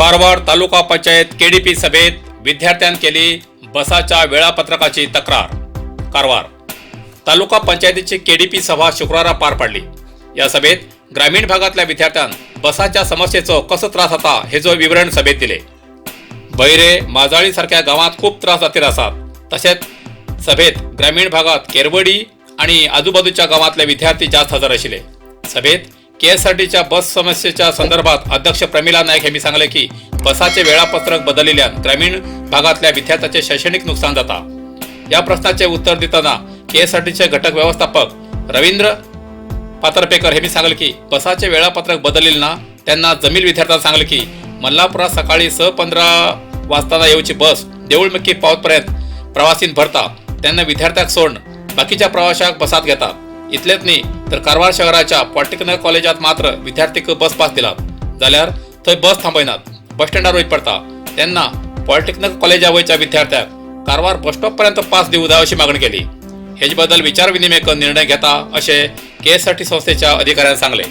Karwar taluka panchayat KDP सभेत विद्यार्थ्यान केली बसाच्या वेळापत्रकाची तक्रार. कारवार तालुका पंचायतीची केडीपी सभा शुक्रारा पार पडली. या सभेत ग्रामीण भागातल्या विद्यार्थ्यांक बसाच्या समस्येचो कसो त्रास जाता हेजो विवरण सभेत दिले. बैरे माजाळी सारख्या गांवात खूप त्रास जातीर आसात. तशेंच सभेत ग्रामीण भागात केरवडी आणि आजूबाजूच्या गावातले विद्यार्थी जास्त हजर आशिल्ले. सभेत केएसआरटीच्या बस समस्येच्या संदर्भात अध्यक्ष प्रमिला नाईक यांनी सांगले की बसाचे वेळापत्रक बदलल्यान ग्रामीण भागातल्या विद्यार्थ्याचे शैक्षणिक नुकसान जाता. या प्रश्नाचे उत्तर देताना केएसआरटीचे घटक व्यवस्थापक रवींद्र पातरपेकर यांनी सांगले की बसाचे वेळापत्रक बदलले ना. त्यांना जमील विद्यार्थ्यांना सांगले की मल्लापुरात सकाळी 6:15 वाजताना येऊची बस देऊळमक्की पावतपर्यंत प्रवासीन भरता. त्यांना विद्यार्थ्याक सोडून बाकीच्या प्रवाशाक बसात घेतात. इतलेच न्ही तर कारवार शहराच्या पॉलिटेक्निक कॉलेजात मात्र विद्यार्थीक बस पास दिलात जाल्यार थंय बस थांबयनात, बस स्टँडार वयच पडता. तेन्ना पॉलिटेक्निक कॉलेजा वयच्या विद्यार्थ्याक कारवार बस स्टॉप पर्यंत पास दिवं जाय अशी मागणी केली. हेज बद्दल विचार विनिमय करून निर्णय घेता अशें केएसआरटी संस्थेच्या अधिकाऱ्यान सांगले.